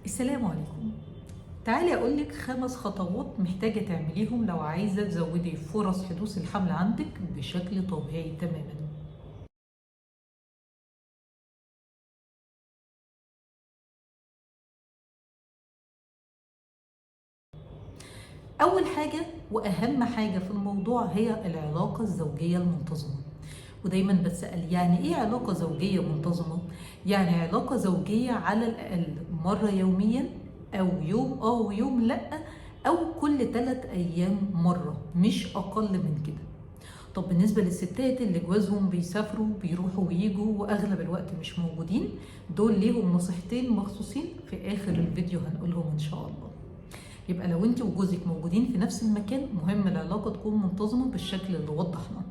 السلام عليكم. تعالي أقولك 5 خطوات محتاجة تعمليهم لو عايزة تزودي فرص حدوث الحمل عندك بشكل طبيعي تماما. أول حاجة وأهم حاجة في الموضوع هي العلاقة الزوجية المنتظمة. ودايما بتسأل يعني إيه علاقة زوجية منتظمة؟ يعني علاقة زوجية على الأقل مرة يوميا، أو يوم ويوم لأ، أو كل 3 أيام مرة، مش أقل من كده. طب بالنسبة للستات اللي جوازهم بيسافروا بيروحوا ويجوا وأغلب الوقت مش موجودين، دول ليهم نصيحتين مخصوصين في آخر الفيديو هنقولهم إن شاء الله. يبقى لو انت وجوزك موجودين في نفس المكان مهم العلاقة تكون منتظمة بالشكل اللي وضحناه.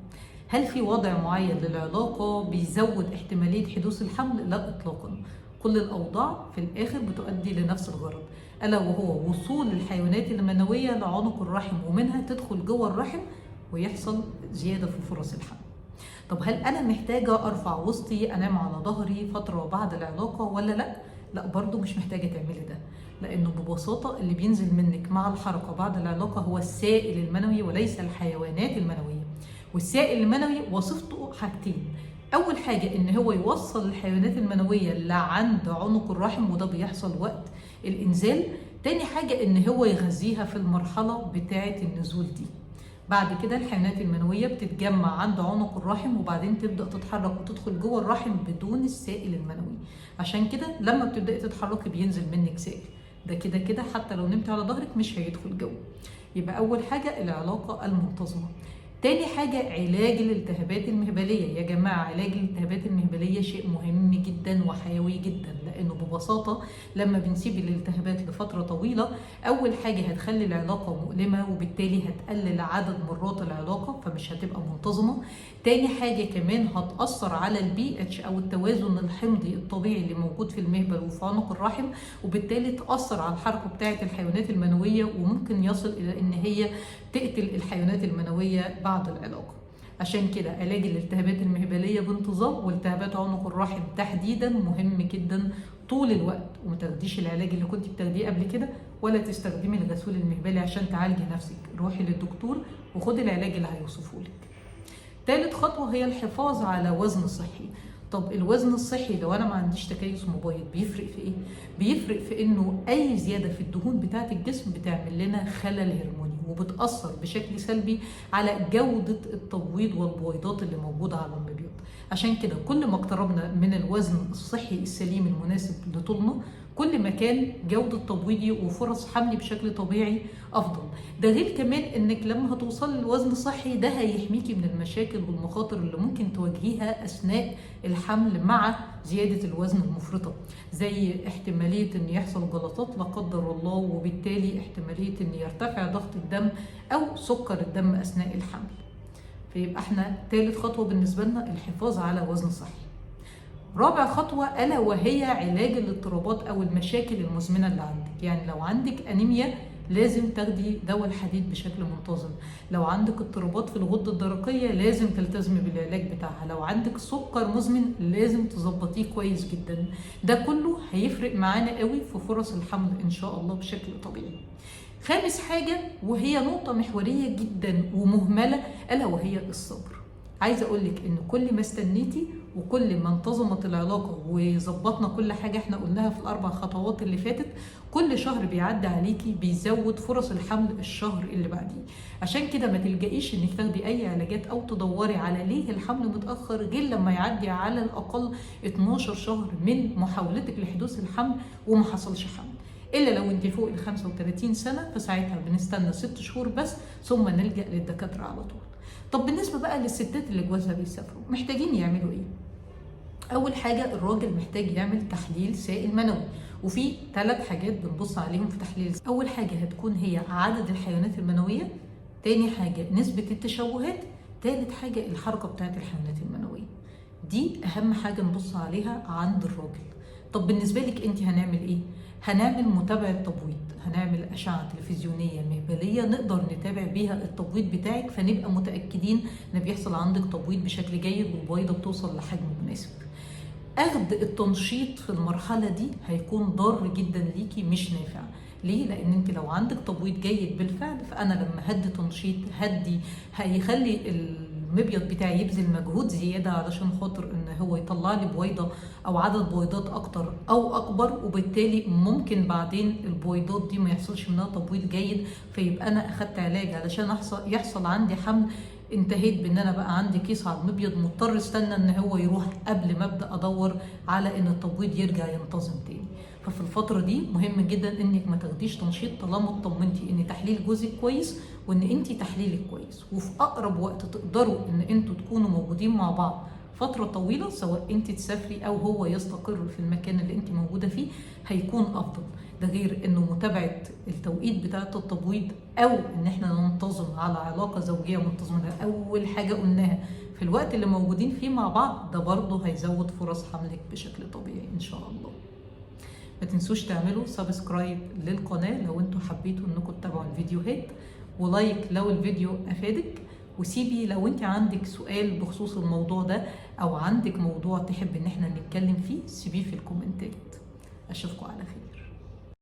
هل في وضع معين للعلاقة بيزود احتمالية حدوث الحمل؟ لا إطلاقا. كل الأوضاع في الآخر بتؤدي لنفس الغرض، ألا وهو وصول الحيوانات المنوية لعنق الرحم ومنها تدخل جوه الرحم ويحصل زيادة في فرص الحمل. طب هل أنا محتاجة أرفع وسطي أنام على ظهري فترة بعد العلاقة ولا لا؟ لا، برضو مش محتاجة تعملي ده، لأنه ببساطة اللي بينزل منك مع الحركة بعد العلاقة هو السائل المنوي وليس الحيوانات المنوية. والسائل المنوي وظيفته حاجتين، أول حاجة إن هو يوصل الحيوانات المنوية لعند عنق الرحم وده بيحصل وقت الإنزال، تاني حاجة إن هو يغذيها في المرحلة بتاعة النزول دي. بعد كده الحيوانات المنوية بتتجمع عند عنق الرحم وبعدين تبدأ تتحرك وتدخل جوه الرحم بدون السائل المنوي، عشان كده لما بتبدأي تتحركي بينزل منك سائل، ده كده كده حتى لو نمت على ظهرك مش هيدخل جوه. يبقى أول حاجة العلاقة المنتظمة. تاني حاجة علاج الالتهابات المهبلية. يا جماعة علاج الالتهابات المهبلية شيء مهم جدا وحيوي جدا، لأنه ببساطة لما بنسيب الالتهابات لفترة طويلة أول حاجة هتخلي العلاقة مؤلمة وبالتالي هتقلل عدد مرات العلاقة فمش هتبقى منتظمة. تاني حاجة كمان هتأثر على البي اتش أو التوازن الحمضي الطبيعي اللي موجود في المهبل وفي عنق الرحم، وبالتالي تأثر على الحركة بتاعة الحيوانات المنوية وممكن يصل إلى إن هي تقتل الحيوانات المنوية بعد العلاقة. عشان كده علاج الالتهابات المهبلية بانتظام والتهابات عنق الرحم تحديدا مهم جدا طول الوقت، وما تاخديش العلاج اللي كنت بتاخديه قبل كده ولا تستخدمي الغسول المهبلي عشان تعالجي نفسك، روحي للدكتور وخدي العلاج اللي هيوصفه لك. تالت خطوة هي الحفاظ على وزن صحي. طب الوزن الصحي لو انا ما عنديش تكيس مبيض بيفرق في ايه؟ بيفرق في انه اي زيادة في الدهون بتاعة الجسم بتعمل لنا خلل هرموني وبتأثر بشكل سلبي على جودة التبويض والبويضات اللي موجودة على المبيض. عشان كده كل ما اقتربنا من الوزن الصحي السليم المناسب لطولنا كل ما كان جودة تبويضي وفرص حملي بشكل طبيعي أفضل. ده غير كمان إنك لما هتوصلي للوزن الصحي ده هيحميكي من المشاكل والمخاطر اللي ممكن تواجهيها أثناء الحمل مع زيادة الوزن المفرطة، زي احتمالية إن يحصل جلطات لا قدر الله، وبالتالي احتمالية إن يرتفع ضغط الدم أو سكر الدم أثناء الحمل. فيبقى احنا تالت خطوة بالنسبة لنا الحفاظ على وزن صحي. رابع خطوة ألا وهي علاج الاضطرابات أو المشاكل المزمنة اللي عندك. يعني لو عندك أنيميا لازم تاخدي دواء الحديد بشكل منتظم، لو عندك اضطرابات في الغدة الدرقية لازم تلتزمي بالعلاج بتاعها، لو عندك سكر مزمن لازم تظبطيه كويس جدا. ده كله هيفرق معانا قوي في فرص الحمل إن شاء الله بشكل طبيعي. خامس حاجة وهي نقطة محورية جدا ومهملة ألا وهي الصبر. عايزة أقولك إن كل ما استنيتي وكل ما انتظمت العلاقة وظبطنا كل حاجة احنا قلناها في ال4 خطوات اللي فاتت، كل شهر بيعدي عليكي بيزود فرص الحمل الشهر اللي بعديه. عشان كده ما تلجئيش انك تاخدي اي علاجات او تدوري على ليه الحمل متأخر غير لما يعدي على الاقل 12 شهر من محاولتك لحدوث الحمل وما حصلش حمل، الا لو انت فوق ال 35 سنة فساعتها بنستنى 6 شهور بس ثم نلجأ للدكاترة على طول. طب بالنسبة بقى للستات اللي جوازها بيسافروا محتاجين يعملوا ايه؟ أول حاجة الراجل محتاج يعمل تحليل سائل منوي، وفي 3 حاجات بنبص عليهم في تحليل. أول حاجة هتكون هي عدد الحيوانات المنوية، تاني حاجة نسبة التشوهات، تالت حاجة الحركة بتاعت الحيوانات المنوية. دي أهم حاجة نبص عليها عند الراجل. طب بالنسبة لك انت هنعمل ايه؟ هنعمل متابعة تبويض، هنعمل أشعة تلفزيونية مهبلية نقدر نتابع بيها التبويض بتاعك، فنبقى متأكدين ان بيحصل عندك تبويض بشكل جيد والبويضة بتوصل لحجم مناسب. اخذ التنشيط في المرحلة دي هيكون ضار جدا ليكي، مش نافع. ليه؟ لان انت لو عندك تبويض جيد بالفعل، فانا لما هدي تنشيط هدي هيخلي المبيض بتاعي يبذل مجهود زيادة علشان خاطر ان هو يطلع لي بويضة او عدد بويضات اكتر او اكبر، وبالتالي ممكن بعدين البويضات دي ما يحصلش منها تبويض جيد، فيبقى انا اخدت علاج علشان يحصل عندي حمل، انتهيت بان انا بقى عندي كيس على المبيض، مضطر استنى ان هو يروح قبل ما ابدا ادور على ان التبويض يرجع ينتظم تاني. ففي الفترة دي مهم جدا انك ما تاخديش تنشيط طالما اطمنتي ان تحليل جوزك كويس وان انت تحليلك كويس، وفي اقرب وقت تقدروا ان انتوا تكونوا موجودين مع بعض فترة طويلة، سواء انت تسافري او هو يستقر في المكان اللي انت موجودة فيه، هيكون افضل. ده غير انه متابعة التوقيت بتاعة التبويض او ان احنا ننتظم على علاقة زوجية منتظمة، ده اول حاجة قلناها في الوقت اللي موجودين فيه مع بعض، ده برضه هيزود فرص حملك بشكل طبيعي ان شاء الله. ما تنسوش تعملوا subscribe للقناة لو انتوا حبيتوا انكم تتابعوا الفيديوهات، و like لو الفيديو افادك، وسيبي لو انت عندك سؤال بخصوص الموضوع ده او عندك موضوع تحب ان احنا نتكلم فيه سيبيه في الكومنتات. اشوفكم على خير.